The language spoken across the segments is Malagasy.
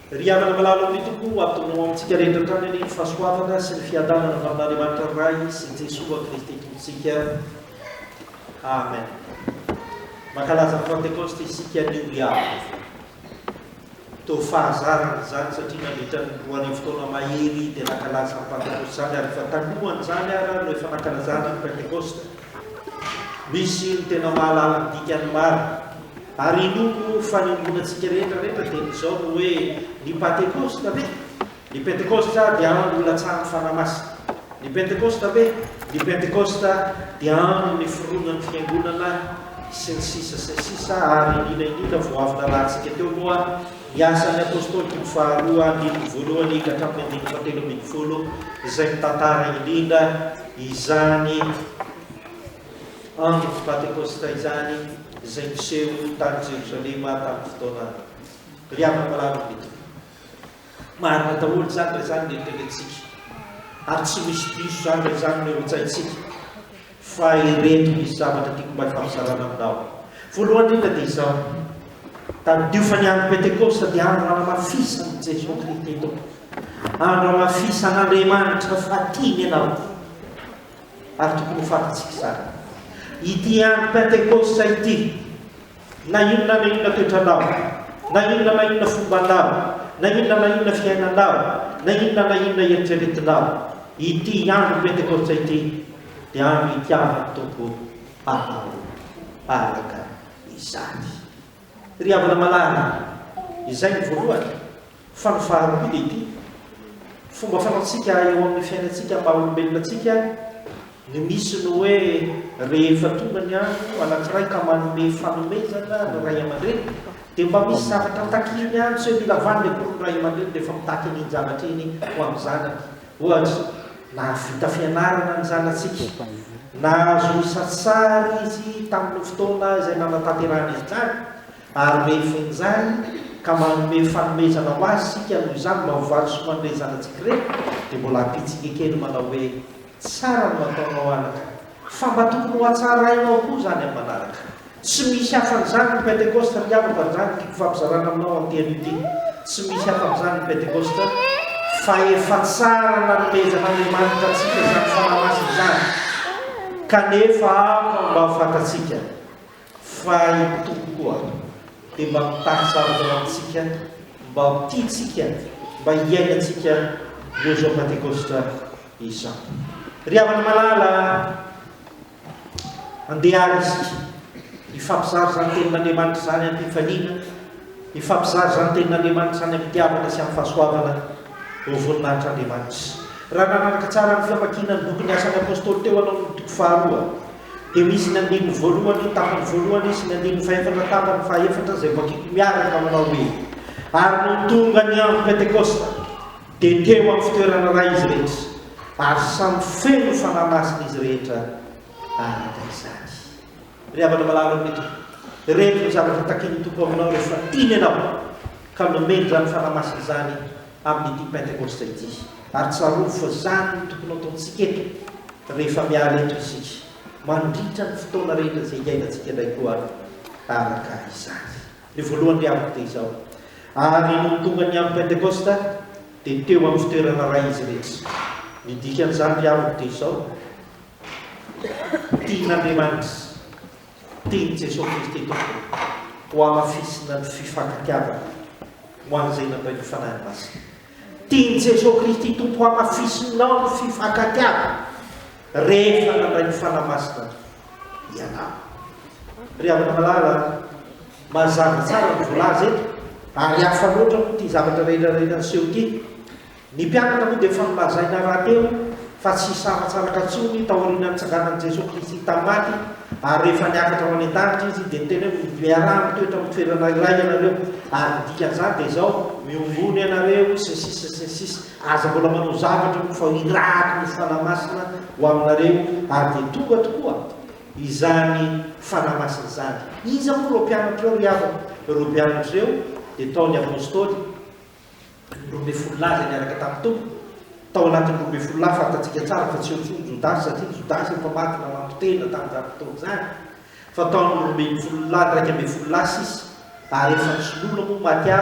Ry havana malala ao amin'ny Tompo, ampidonao amintsika rehetra hatrany anie ny fahasoavana sy ny fiadanana avy amin'Andriamanitra Ray sy Jesoa Kristy Tompontsika. Amen. Mankalaza ny Pantekosta isika anio ry havana. Toa fahazarana izany satria nandritra ny 2000 taona mahery dia nankalaza ny Pantekosta izany ary efa talohan'izany ara no efa nankalazana ny Pentekosta. Misy ny tena mahalala ny dikany marina. Ary inoako fa ny iombonantsika rehetra rehetra dia ny izao no hoe ny Patekosta ve? Ny Pentekosta dia andro ilatsahan'ny Fanahy Masina. Ny Pentekosta ve? Ny Pentekosta dia andro niforonan'ny Fiangonana sy ny sisa sy ny sisa ary indrindra indrindra vao avy narahantsika teo moa ny Asan'ny Apostoly toko faharoa andininy voalohany ka hatramin'ny andininy fahatelo 13 izay mitantara indrindra izany andro Pantekosta izany izay niseho tany Jerosalema tamin'ny fotoana Ry havana malala amin'ny Tompo. Marina daholo izany raha izany ny eritreretintsika. Ary tsy misy diso izany raha izany no eo an-tsaintsika. Fa ireto misy zavatra tiako mba hifampizarana aminao. Voalohany indrindra dia izao, Tadidio fa ny andro Pentekosta dia andro hanamafisan'i Jesoa Kristy Tompo. Andro hamafisan'Andriamanitra fa tiany ianao. Ary tokony ho fantatsika izany. Ity andro Pentekosta ity, na inona na inona toetranao, na inona na inona fombanao, na inona na inona fiainanao, na inona na inona eritreretinao, ity andro Pentekosta ity dia andro itiavan'ny Tompo anao araka izany. Ry havana malala, izay ny voalohany. Fa ny faharoa koa dia ity, fomba fanaontsika eo amin'ny fiainantsika maha olombelona antsika, ny misy ny hoe rehefa tonga ny andro anankiray ka manome fanomezana ny ray aman-dreny dia mba misy zavatra takiany ihany, tsy hoe mila vaniny akory ny ray aman-dreny rehefa mitaky an'iny zavatra iny ho amin'ny zanany. Ohatra, nahavita fianarana ny zanatsika, nahazo isa tsara izy tamin'ny fotoana izay nanatanterahana izany, Ary rehefa injay ka manome fanomezana ho azy isika noho izany mba ho valisoa an'ireny zanatsika ireny dia mbola ampitsika kely manao hoe tsara no ataonao anaka fa mba tokony ho hatsarainao koa izany amin'ny manaraka. Tsy misy hafan'izany ny Pentekosta ry havako ary izany tiako hifampizarana aminao amin'ity anio ity. Tsy misy hafan'izany ny Pentekosta fa efa tsara nanomezan'Andriamanitra antsika izany Fanahy Masina izany kanefa aoka mba ho fantatsika Fa i Tompo koa dia mba mitaky zavatra ho antsika mba ho tiantsika, mba hiainantsika eo izao Pantekosta izao. Ry havana malala, andeha àry isika hifampizara izany Tenin'Andriamanitra izany am-pifaliana, hifampizara izany Tenin'Andriamanitra izany am-pitiavana sy amin'ny fahasoavana ho voninahitr'Andriamanitra. Raha nanaraka tsara ny famakiana ny bokin'ny Asan'ny Apostoly teo anao ny toko faharoa, Dia misy ny andininy voalohany, tapany voalohany, sy ny andininy fahefatra, tapany fahefatra, izay vakiko miaraka manao hoe, Ary nony tonga ny andro Pentekosta, dia teo amin'ny fitoerana iray izy rehetra, ary samy feno Fanahy Masina izy rehetra araka izany. Ry havana malala amin'ny Tompo, ireto no zavatra takin'ny Tompo aminao rehefa tiany ianao, ka nomeny izany Fanahy Masina izany amin'ity Pentekosta ity. Ary tsarovy fa izany no tokony hataontsika eto rehefa miala eto isika, mandritra ny fotoana rehetra izay iainantsika indray koa araka izany. Ny voalohany ry havako dia izao, Ary nony tonga ny andro Pentekosta, dia teo amin'ny fitoerana iray izy rehetra. Ny dikan'izany ry havako dia izao, Tian'Andriamanitra, tian'i Jesoa Kristy Tompo ho hamafisina ny fifankatiavana ho an'izay nandray ny Fanahy Masina. Tian'i Jesoa Kristy Tompo hamafisinao ny fifankatiavana rehefa nandray ny Fanahy Masina ianao. Ry havana malala, mazava tsara ny voalaza eto ary hafa loatra moa ity zavatra rehetra rehetra niseho ity. Ny mpianatra moa dia efa nolazaina rahateo fa tsy hisaratsaraka intsony taorian'ny nitsanganan'i Jesoa Kristy tamin'ny maty, ary rehefa niakatra ho any an-danitra Izy dia niteny hoe, Miaraha mitoetra amin'ny toerana iray ianareo, ary ny dikan'izany dia izao, miombona ianareo, sy ny sisa sy ny sisa Aza mbola manao zavatra aloha fa irahako ny Fanahy Masina ho aminareo, ary dia tonga tokoa izany Fanahy Masina izany. Iza moa ireo mpianatra ireo ry havana? Ireo mpianatra ireo dia tao ny Apostoly, Ny 12 lahy izay niaraka tamin'ny Tompo, tao anatin'ny 12 lahy fantatsika tsara fa tsy eo intsony Jodasy satria Jodasy efa maty nananton-tena tamin'izany fotoana izany, fa tao amin'ny 12 lahy, 11 lahy sisa, ary efa nisoloina moa Matia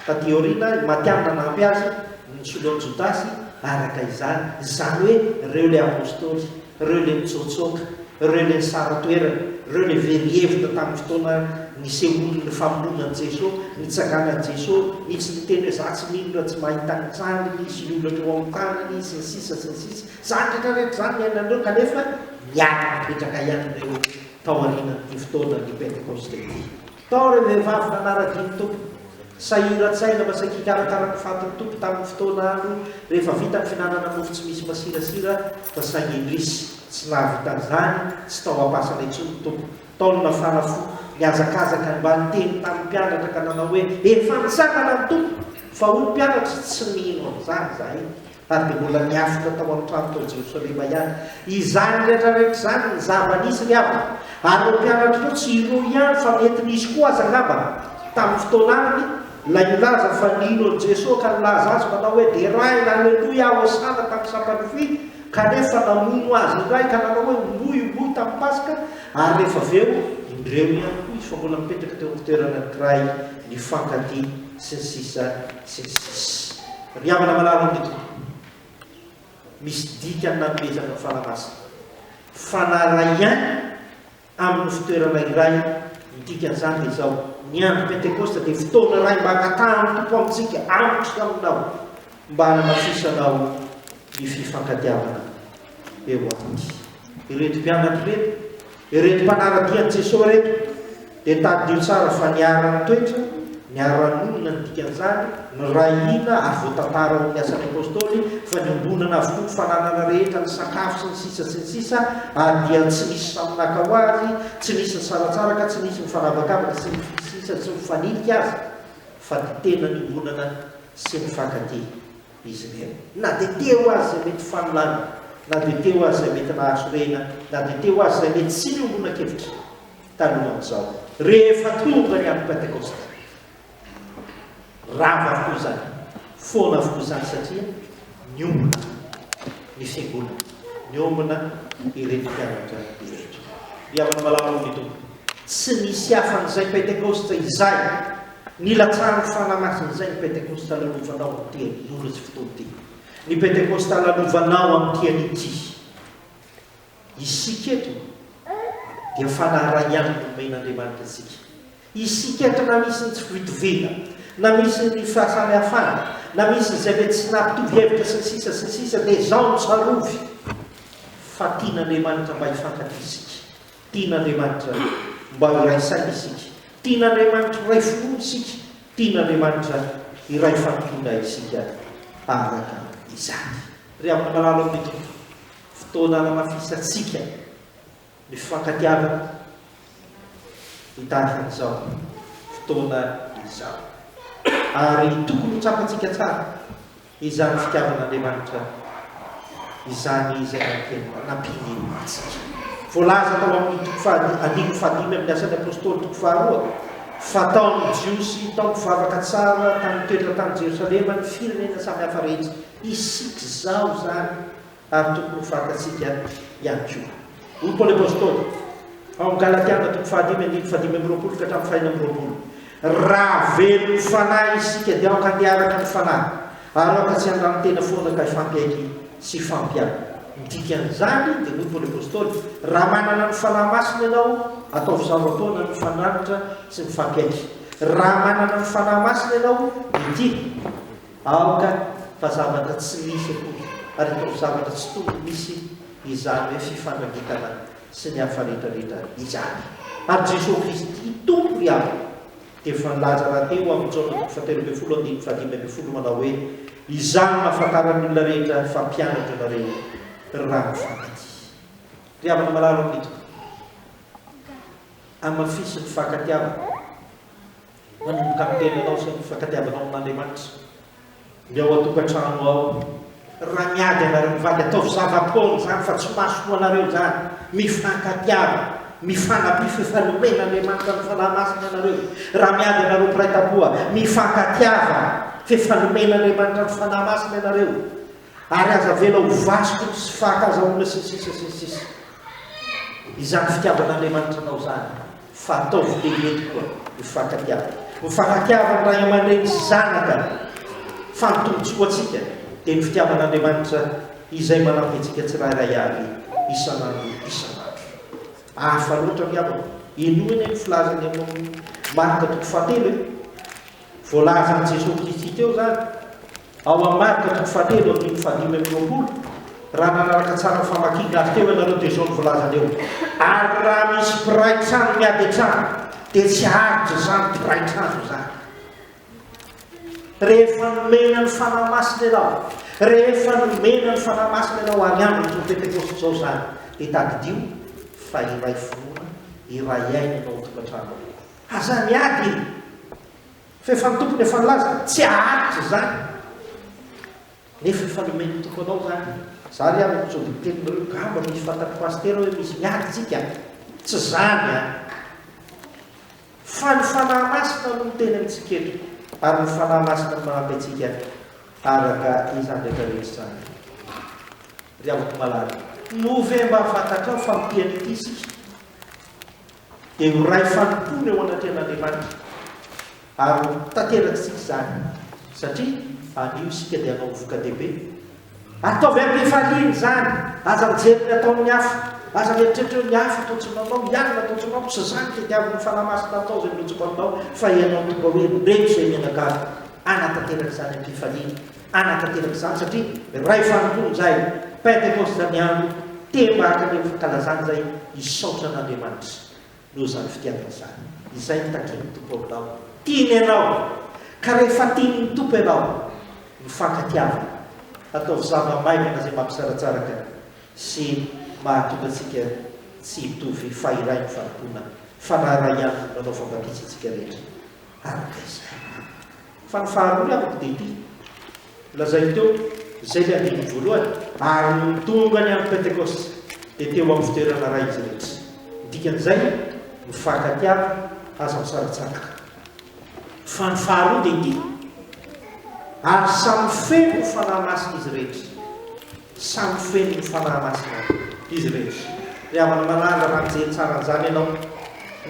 Taty aoriana, i Matia no nanampy azy, nisolo an'i Jodasy, araka izany. Izany hoe, ireo ilay apostoly, ireo ilay nitsoatsoaka, ireo ilay nisara-toerana, ireo ilay very hevitra tamin'ny fotoana nisehoan'ny famonoana an'i Jesoa, nitsanganan'i Jesoa, nisy niteny hoe za tsy mino raha tsy mahita ny tranginy sy ny olatra eo amin'ny tanany, sy ny sisa sy ny sisa. Izany rehetra rehetra izany niainan'ireo kanefa niara-nipetraka ihany ireo tao aorianan'ity fotoanan'ny Pentekosta ity. Tao ireo vehivavy nanara-dia ny Tompo. Sahiran-tsaina mba saiky hikarakara ny fatin'ny Tompo tamin'ny fotoana andro rehefa vita ny fihinanana mofo tsy misy masirasira fa saingy indrisy, tsy nahavita an'izany, tsy tao am-pasana intsony ny Tompo. Tao ny nafana fo, nihazakazaka ny mba niteny tamin'ny mpianatra ka nanao hoe, Efa nitsangana ny Tompo! Fa hoy ny mpianatra, Tsy mino an'izany izahay. Ary dia mbola niafina tao an-trano tao Jerosalema ihany. Izany rehetra rehetra izany ny zava-nisy ry havana. Ary ireo mpianatra ireo tsy ireo ihany fa mety nisy koa aza angamba tamin'ny fotoan'androny ilay nilaza fa nino an'i Jesoa ka nilaza azy manao hoe deraina, aleloia, hosana tamin'ny sampan'ny fy kanefa namono azy indray ka nanao hoe homboy, homboy tamin'ny Paska ary rehefa avy eo indreo ihany koa izy fa mbola mipetraka teo amin'ny fitoerana anankiray nifankatia sy ny sisa sy ny sisa. Ry havana malala amin'ny Tompo, misy dikany nanomezana ny Fanahy Masina. Fanahy iray ihany amin'ny fitoerana iray, ny dikan'izany dia izao, ny andro Pentekosta dia fotoana iray mba hangatahan'ny Tompo amintsika, amiko sy aminao, mba hanamafisanao ny fifankatiavana eo aminy. Ireto mpianatra ireto, ireto mpanara-dia an'i Jesoa ireto dia tadidio tsara fa niara-nitoetra, niara-nonina ny dikan'izany, niray hina ary voatantara ao amin'ny Asan'ny Apostoly fa niombonana avokoa ny fananana rehetra, ny sakafo sy ny sisa sy ny sisa ary dia tsy nisy samy naka ho azy, tsy nisy nisaratsaraka, tsy nisy nifanavakavaka sy ny sisa tsy nifanilika aza fa dia tena niombonana sy nifankatia. izy ireny. Na dia teo aza izay mety fanolanana, na dia teo aza izay mety nahasorena, na dia teo aza izay mety tsy niombona-kevitra talohan'izao, rehefa tonga ny andro Pentekosta, rava avokoa izany, foana avokoa izany satria niombona ny fiangonana, niombona ireto mpianatra ireto. Ry havana malala ao amin'ny Tompo, tsy nisy hafa an'izay Pentekosta izay. Nilatsahan'ny Fanahy Masina izay ny Pentekosta lalovanao amin'ity ora sy fotoana ity. Ny Pentekosta lalovanao amin'ity anio ity. Isika eto dia Fanahy iray ihany no nomen'Andriamanitra antsika. Isika eto na misy ny tsy fitoviana, na misy ny fahasamihafana, na misy izay mety tsy nampitovy hevitra sy ny sisa sy ny sisa dia izao no tsarovy fa tian'Andriamanitra mba hifankatia isika. Tian'Andriamanitra mba ho iray saina isika. Tian'Andriamanitra hiray finoana isika. Tian'Andriamanitra hiray fanompoana isika araka izany. Ry havana malala ao amin'ny Tompo, fotoana hanamafisantsika ny fifankatiavana ny tahaka an'izao fotoana izao. Ary tokony ho tsapantsika tsara Izany fitiavan'Andriamanitra izany izay nampiany antsika. Voalaza tao amin'ny toko faha andininy fahadimy amin'ny Asan'ny Apostoly toko faharoa fa tao ny Jiosy, tao ny mpivavaka tsara, tany nitoetra tany Jerosalema, ny firenena samy hafa rehetra. Isika izao izany ary tokony ho fantatsika ihany koa. Hoy Paoly Apostoly, ao amin'ny Galatiana toko fahadimy andininy fahadimy amby 20 ka hatramin'ny fahenina amby 20, Raha velon'ny Fanahy isika dia aoka handeha araka ny Fanahy, ary aoka tsy handrano-tena foana ka hifampiaiky sy hifampiala. Ny dikan'izany dia hoy Paoly Apostoly, raha manana ny Fanahy Masina ianao, ataovy zava-poana ny mifandrangitra sy mifampiaiky. Raha manana ny Fanahy Masina ianao, dia ity, Aoka fa zavatra tsy misy akory ary ataovy zavatra tsy tokony misy izany hoe fifandrangitana sy ny hafa rehetra rehetra izany. Ary Jesoa Kristy Tompo ry havana dia efa nilaza rahateo amin'ny Jaona toko fahatelo ambin'ny folo andininy fahadimy ambin'ny folo manao hoe, Izany no ahafantaran'ny olona rehetra fa mpianatro ianareo raha mifankatia. Ry havana malala ao amin'ny Tompo, hamafiso ny fankatiavana. Manomboka amin'ny tenanao sy ny fifankatiavanao amin'Andriamanitra. Ny ao an-tokantrano ao. Raha miady ianareo mivady, ataovy zava-poana izany fa tsy mahasoa anareo izany. Mifankatiava, mifanampia fa efa nomen'Andriamanitra ny Fanahy Masina ianareo. Raha miady ianareo mpiray tampoha, mifankatiava fa efa nomen'Andriamanitra ny Fanahy Masina ianareo. Ary aza avela ho vasoky ny sy fahankazahoana sy ny sisa sy ny sisa izany fitiavan'Andriamanitra anao izany. Fa ataovy lehibe tokoa ny fankatiavana. Mifankatiava ny ray aman-dreny sy zanaka fa ny tombontsoantsika dia ny fitiavan'Andriamanitra izay manampy antsika tsirairay avy isan'andro isan'andro. Hafa loatra ry havana. Henoy anie ny filazany ao amin'ny Marka toko fahatelo e. Voalazan'i Jesoa Kristy teo izany, ao amin'ny Marka toko fahatelo andininy fahadimy amby 20, raha nanaraka tsara ny famakiana azy teo ianareo dia izao no voalazany eo, Ary raha misy mpiray trano miady an-trano, dia tsy haharitra izany mpiray trano izany. Rehefa nomena ny Fanahy Masina ianao, rehefa nomena ny Fanahy Masina ianao ary andron'izao Pentekosta izao izany, dia tadidio fa iray finoana, iray aina ianao ao an-tokantrano ao. Aza miady e! Fa efa ny Tompony efa nilaza, tsy haharitra izany. Nefa efa nomen'ny Tompo anao izany. Za ry havako sao dia miteny nareo, gamba misy fantatr'i Pasitera hoe misy miady tsika. Tsy izany an! Fa ny Fanahy Masina no miteny amintsika eto, ary ny Fanahy Masina no manampy antsika araka izany rehetra rehetra izany. Ry havako malala, moa ve mba fantatrao fa mitia an'ity isika? Dia ho ray fanompoana eo anatrehan'Andriamanitra, ary ho tanterak'isika izany, satria anio isika dia hanao ny voka-dehibe. Ataovy am-pifaliana izany, aza mijery ny ataon'ny hafa, aza mieritreritra hoe ny hafa toa tsy manao, i anona toa tsy manao, tsy izany tediavin'ny Fanahy Masina atao izay milojoko aminao, fa ianao tonga hoe ndreto izay mianakavy, hanatanteraka izany am-pifaliana, hanatanteraka izany satria ray fanompoana izahay, Pentekosta ny andro, te mba haka ny fankalazana izay hisaotra an'Andriamanitra noho izany fitiavana izany. Izay no takian'ny Tompo aminao. Tiany ianao, ka rehefa tian'ny Tompo ianao, mifankatiava. Ataovy zava-maivana izay mampisaratsaraka sy mahatonga antsika tsy hitovy fa iray ny fanompoana. Fanahy iray ihany no nanaovam-batisa antsika rehetra araka izay. Fa ny faharoa ry havako dia ity, lazaiko teo, izay ilay andininy voalohany, ary nony tonga ny andro Pentekosta, dia teo amin'ny fitoerana iray izy rehetra. Ny dikan'izay, mifankatiava, aza misaratsaraka. Fa ny faharoa dia ity, ary samy feno ny Fanahy Masina izy rehetra. Samy feno ny Fanahy Masina izy rehetra. Ry havana malala, raha mijery tsara an'izany ianao,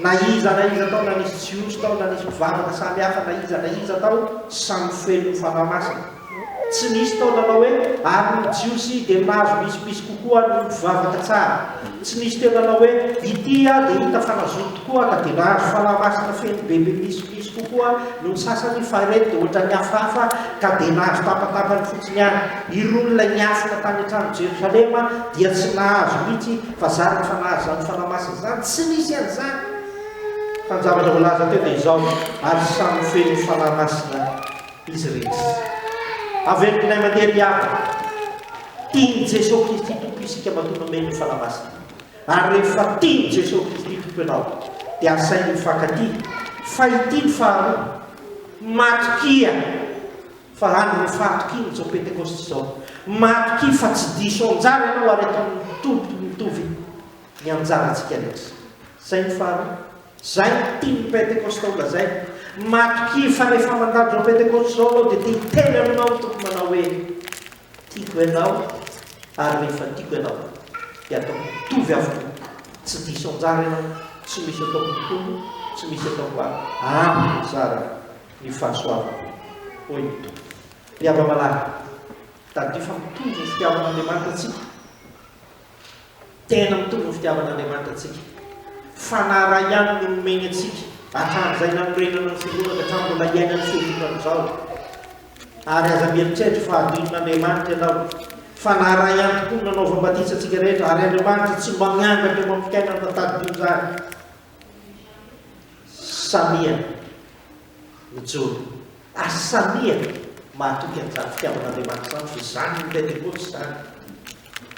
na iza na iza tao, na nisy Jiosy tao, na nisy mpivavaka samy hafa, na iza na iza tao, samy feno ny Fanahy Masina. Tsy nisy tao nanao hoe, ary ny Jiosy dia nahazo misimisy kokoa noho ny mpivavaka tsara. Tsy nisy teo nanao hoe, ity aho dia hita fa nazoto tokoa ka dia nahazo Fanahy Masina feno bebe misimisy kokoa noho ny sasany, fa ireto dia ohatran'ny hafahafa ka dia nahazo tapatapany fotsiny ihany. Irony ilay niafina tany an-trano Jerosalema dia tsy nahazo mihitsy fa zara fa nahazo izany Fanahy Masina izany, tsy nisy an'izany. Fa ny zavatra voalaza teo dia izao, ary samy feno Fanahy Masina izy rehetra. Averiko indray mandeha ry havana, tian'i Jesoa Kristy Tompo isika matoa nomeny ny Fanahy Masina. Ary rehefa tian'i Jesoa Kristy Tompo ianao dia asainy mifankatia, fa ity ny faharoa, matokia. Fa any ny fahatokiana izao Pentekosta izao. Matokia fa tsy diso anjara ianao ary ataon'ny Tompo mitovy ny anjarantsika rehetra. Izay ny faharoa. Izay no tian'ny Pentekosta ho lazaina. Matokia fa rehefa mandalo izao Pentekosta izao ianao dia te hiteny aminao ny Tompo manao hoe, Tiako ianao ary rehefa tiako ianao dia ataoko mitovy avokoa. Tsy diso anjara ianao, tsy misy ataoko mitombo, tsy misy ataoko ampy anjara. ny fahasoavako, hoy ny Tompo. Ry hava-malala, tadidio fa mitovy ny fitiavan'Andriamanitra antsika. Tena mitovy ny fitiavan'Andriamanitra antsika. Fanahy iray ihany no nomeny antsika, hatramin'izay nanorenana ny fiangonana ka hatramin'ny mbola iainan'ny fiangonana izao. Ary aza mieritreritra fa hadinon'Andriamanitra ianao. Fanahy iray ihany tokoa no nanaovam-batisa antsika rehetra, ary Andriamanitra tsy mba miangatra eo amin'ny fiainana fa tadidio izany. Samia mijoro ary samia mahatoky an'izany fitiavan'Andriamanitra izany fa izany no Pentekoty izany.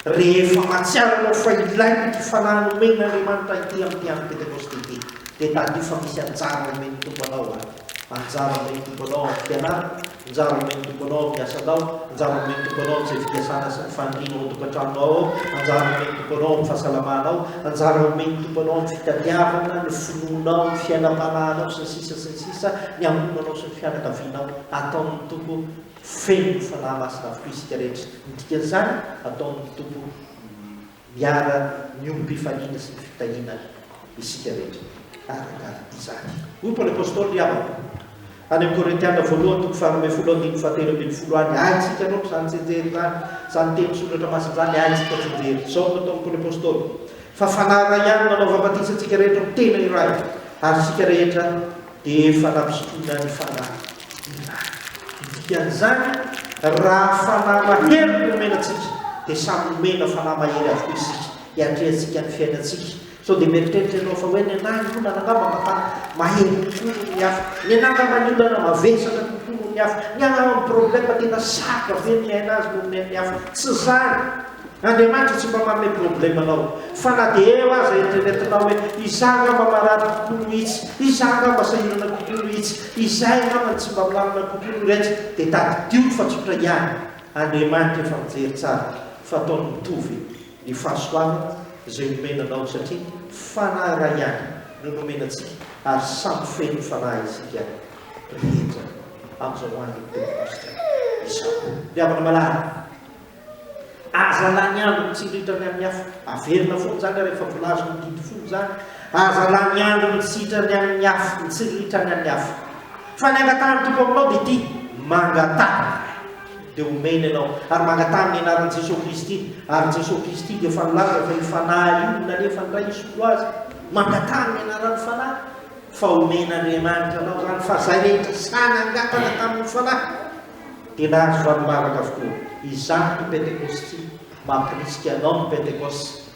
Rehefa mahatsiaro ianao fa ilaina ity fanahy nomen'Andriamanitra ity amin'ity andro Pentekosta ity dia tadidio fa misy anjara omen'ny Tompo anao any. Anjara omen'ny Tompo anao amin'ny fianarana, anjara omen'ny Tompo anao amin'ny asanao, anjara omen'ny Tompo anao amin'izay fikasana sy ny faniriana ao an-tokantranonao ao, anjara omen'ny Tompo anao amin'ny fahasalamanao, anjara omen'ny Tompo anao amin'ny fitadiavana, ny finoanao, ny fiainam-panahinao, sy ny sisa sy ny sisa, ny ankohonanao sy ny fianakavianao. Ataon'ny Tompo feno ny Fanahy Masina avokoa isika rehetra. Ny dikan'izany, ataon'ny Tompo Miara miombom-pifaliana sy ny fitahiana isika rehetra araka izany. Hoy Paoly Apostoly, Ry havana. Any amin'ny Korintiana voalohany toko faharoambinifolo andininy fahatelo ambinifolo any, haintsika loatra izany tsianjery izany, izany teny soratra masina izany haintsika tsianjery. Izao no nataon'i Paoly Apostoly, Fa Fanahy iray ihany no nanaova batisa antsika rehetra ho tena iray, ary isika rehetra dia efa nampisotroina ny Fanahy iray. Ny dikan'izany, raha Fanahy mahery no nomena antsika, dia samy nomena Fanahy mahery avokoa isika, hiatrehantsika ny fiainantsika. Sao dia mieritreritra ianao fa hoe ny anah ny olana angamba mba mahery kokoa noho ny hafa, ny anah angamba ny olana mavesatra kokoa noho ny hafa, ny ahy angamba ny problème tena sarotra be ny miaina azy noho ny an'ny hafa. Tsy izany! Andriamanitra tsy mba manome problème anao. Fa na dia eo aza eritreretinao hoe izaho angamba marary kokoa noho itsy, izaho angamba sahirana kokoa noho itsy, izahay angamba no tsy mba milamina kokoa noho iretsy, dia tadidio fa tsotra ihany, Andriamanitra efa mijery tsara fa ataony mitovy ny fahasoavana izay nomena anao satria Fanahy iray ihany no nomena antsika ary samy feno Fanahy isika rehetra amin'izao andron'ny Pentekosta izao. Ry havana malala, aza lany andro mitsiritra ny amin'ny hafa. Averina foana izany ary efa voalazon'ny didy folo izany. Aza lany andro mitsiritra ny amin'ny hafa, mitsiritra ny amin'ny hafa. Fa ny angatahan'ny Tompo aminao dia ity, mangataha. dia omena ianao, ary mangataha amin'ny anaran'i Jesoa Kristy, ary Jesoa Kristy dia efa nilaza fa io Fanahy io no nalefan'ny Ray hisolo azy, mangataha amin'ny anaran'ny Fanahy, fa omen'Andriamanitra anao izany, fa izay rehetra sahy nangataka tamin'ny Fanahy dia nahazo valim-bavaka avokoa, izany no Pentekosty, mampirisika anao ny Pentekosta.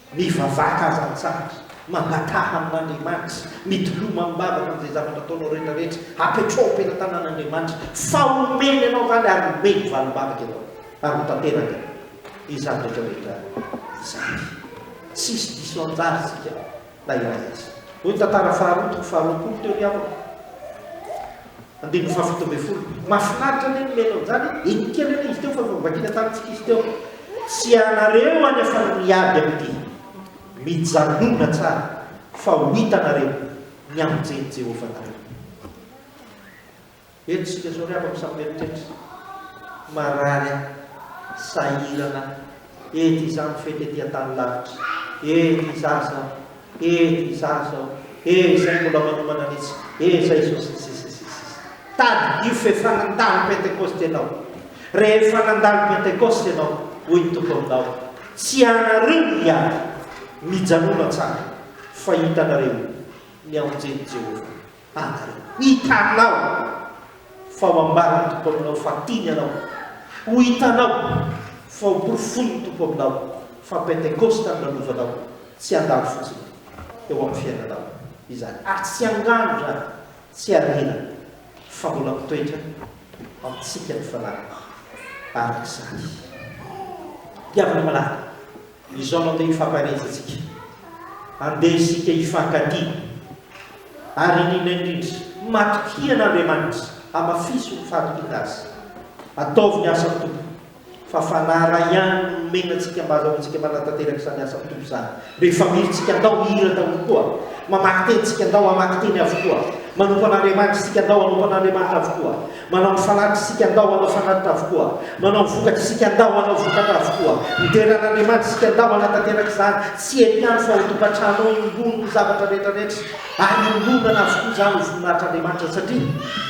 Mivavaka aza mitsahatra, mangataha amin'Andriamanitra, mitoloma amim-bavaka amin'izay zavatra ataonao rehetra rehetra, apetraho am-pelatanan'Andriamanitra fa homeny anao izany ary homeny valim-bavaka ianao ary ho tanteraka izany rehetra rehetra izany. Tsisy diso anjara isika na iray aza. Hoy ny tantara faharoa toko faharoapolo teo ry havana. Andininy faha-17. Mahafinaritra anie ny mihaino an'izany e! Eny kely anie izy teo fa efa novakiana tamintsika izy teo. Tsy ianareo anefa no miady amin'ity. Mijanòna tsara fa ho hitanareo ny hamonjen'i Jehovah anareo. Eto isika izao ry havako samy mieritreritra. Marary aho. Sahirana aho. Ety izaho mifety ety an-tany lavitra. Ety izaho izao. Ety izaho izao. E izay mbola manomana an'itsy. E izay izao sy ny sisa sy ny sisa. Tadidio fa efa nandalo Pentekosta ianao. Rehefa nandalo Pentekosta ianao, hoy ny Tompo aminao, tsy ianareo no hiady. Mijanòna tsara, fa hitanareo ny hamonjen'i Jehovah anareo. Hitanao fa ho ambaran'ny Tompo aminao fa tiany ianao. Ho hitanao fa ho porofoin'ny Tompo aminao fa Pentekosta no lalovanao, tsy handalo fotsiny eo amin'ny fiainanao izany. Ary tsy angano izany, tsy harena, fa mbola mitoetra amintsika ny Fanahy araka izany. Mpihavana malala. Izao no andeha hifampaherezantsika. Andeha isika hifankatia. Ary indrindra indrindra, matokia an'Andriamanitra, hamafiso ny fahatokiana Azy. Ataovy ny asan'ny Tompo, fa Fanahy iray ihany no nomena antsika mba hazahoantsika manatanteraka izany asan'ny Tompo izany. Rehefa mirintsika andao hihira daholo koa, mamaky teny tsika andao hamaky teny avokoa, manompo an'Andriamanitra isika andao hanompo an'Andriamanitra avokoa. Manao ny fanatitra isika andao hanao fanatitra avokoa. Manao ny vokatra isika andao hanao vokatra avokoa. Midera an'Andriamanitra isika andao hanatanteraka izany, tsy eto ihany fa ao an-tokantrano ao iombon'ny zavatra rehetra rehetra ary iombonana avokoa izany ho voninahitr'Andriamanitra satria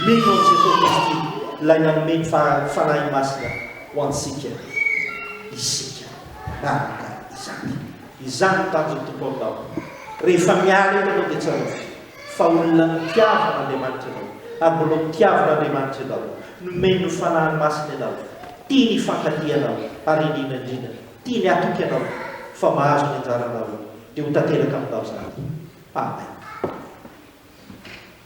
mino an'i Jesoa Kristy ilay nanome ny Fanahy Masina ho antsika isika araka izany. Izany no tanjon'ny Tompo aminao. Rehefa miala eto ianao dia tsarovy. Fa olona notiavin' Andriamanitra ianao, ary mbola ho tiavin' Andriamanitra ianao. Nomeny ny Fanahiny Masina ianao. Tiany hifankatia anao, ary indrindra indrindra, tiany hatoky anao fa mahazo ny anjaranao, dia ho tanteraka aminao izany. Amen.